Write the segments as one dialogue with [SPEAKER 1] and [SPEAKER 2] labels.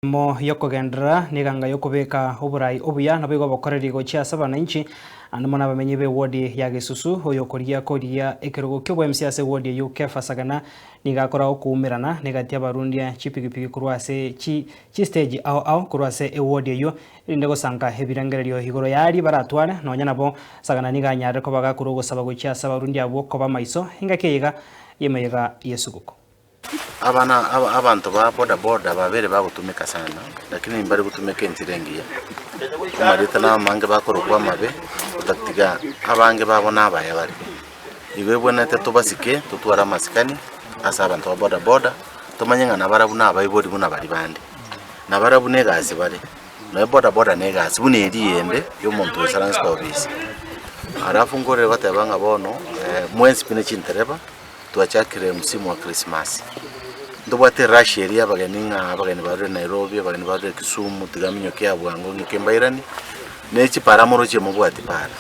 [SPEAKER 1] Emeremo y'okogenderera neganga y'okobeka oborai obuya naboigo obokoreri gochia ase abanainchi ande mono abamenyi b'ewodi ya Gesusu. Oyokorigia korigia ekerogo ki'oboMCA ase ewodi eyio Kefa Sagana nigo akora okoumerana negati y'abarundia chipigipigi korwa ase chi chisteji ao ao korwa ase ewodi eyio erinde gosanka ebirengererio igoro y'aria baratware nonya nabo Sagana nigo anyarire koba gakorwa ogosaba gochia ase abarundi abwo koba maiso engaki eye iga y'emeyega y'esuguku.
[SPEAKER 2] Abana aba abanto ba boda boda babere bagotumeka sana, lakini mbari gotumeka enchera engiya. Amarieta na amange bakorokwa amabe, otatiga abange babo na abaya bare. Igo ebwenerete tobasike, totware amasikani ase abanto ba boda boda, tomanye ng'a nabarabwo na abaibori buna baria bande. Nabarabwo na egasi bare, nonya boda boda na egasi buna eria eyende ya omonto oisaranse ofisi. Alafu nkorire goteba ng'a bono mwensi pi ne chintereba. Twachakire msimu wa Krismasi, ntobwate erush eria y'abageni ng'a abageni barure Nairobi, abageni barure Kisumu, tiga minyoke ya bwango ng'ike mbairanie, ne chipara moroche mobwati para.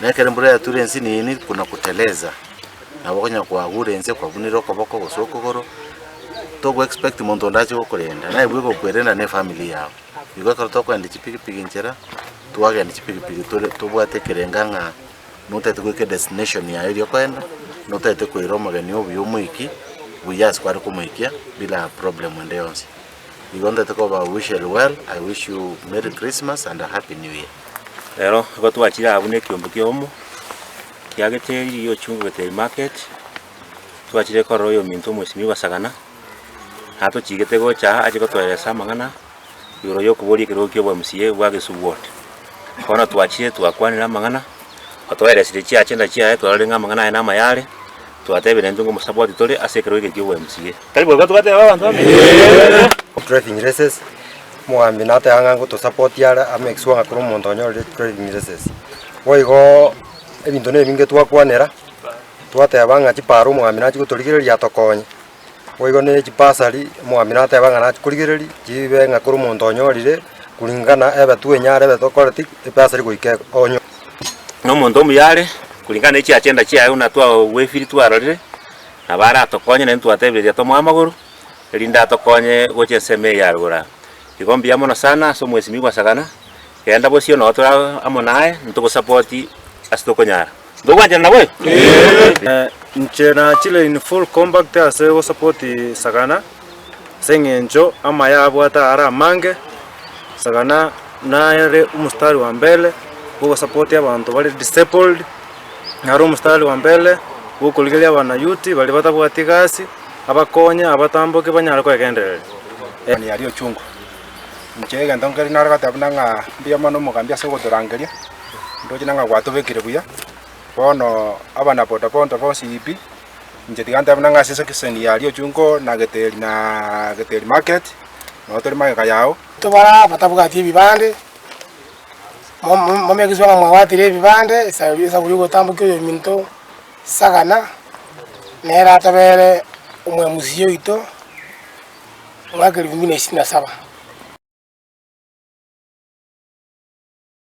[SPEAKER 2] Na ekero embura yature ense nini kuna kuteleza, nabo okonyora kwagure ense kwabunire okoboko gose okogoro, togo expect monto onde ache gokorenda, naye bweka okwerenda na efamiri yago. Igo ekero tokoenda chipigipigi nchera, twagenda chipigipigi tore tobwate ekerenga ng'a. Notagete goika edestination yaye eria okoenda, notagete koira omogeni obuya omoikie, buya ase kware komoikia bila problem ende yonsi. Igo ntagete koba wish well, I wish you merry Christmas and a happy new year.
[SPEAKER 3] Rero igo twachire abwo na ekiombe kia omo, kia Geteri riria ochungu Geteri market, twachire korora oyominto omwesimigwa Sagana, natochigete gocha aa ache gotoeresa amang'ana. Igoro y'okoboria ekerogo kia obo MCA bwa Gesu ward. Bono twachire twakwanire amang'ana, otoeresire chiagenda chiaye twarorire ng'a amang'ana aya namaya are, twatebire intwe ngomosapoti tore ase ekerogo eke kia obo MCA. Tari boigo twateba abanto bamino?
[SPEAKER 4] Driving license, omogambi nateba ng'a ngotosapoti are amake sure ng'a kera omonto onyorire driving license. Boigo ebinto na ebinge twakwanera, twateba ng'a chipara omogambi nachie gotorigereria atokonye. Boigo ne chibasari, omwami nateba ng'a nachie korigereria, chibe ng'a kera omonto onyorire, kulingana ebe twenyare ebe tokoreti, ebasari goika onyo.
[SPEAKER 3] Na omonto omuya are, kulingana ne chiagenda chiaye buna twagwefiri twarorire, nabo aratokonye naende twatebirie tomoe amagoro, erinde atokonye gocha ensemo eye ya rogoro aa. Igo mbuya mono sana ase omwesimigwa Sagana, genda bosio noo tore amo naye, ntogosapoti ase tokonyara. Ntogwanchana naboigo?
[SPEAKER 5] Inche nachire in full compact ase gosupport Sagana, ase eng'encho amaya abwate are amange, Sagana nere omostari wa mbele bwogosupport abanto bare disabled, nare omostari wa mbele bwokorigereria abanayouth baria batabwati egasi, abakonye abatamboke banyare koegendereria.
[SPEAKER 6] Aria ochungu, inche egento nkeri nare goteba buna ng'a mbuya mono omogambi ase ogotorangeria, ndoche ng'a gwatobekire buya. Bono abana boda boda bonsi pi, inche tiga ntebe buna ng'a ase esekeseni ya Riochungo na Geteri na Geteri market, noo tore magega yao.
[SPEAKER 7] Tobara batabwati ebibande, momeke sure ng'a mwabwatire ebibande, esaburi ogotambokia oyominto sagana, nere atobere omwemusia oito, omwaka elfu mbili na isini na saba.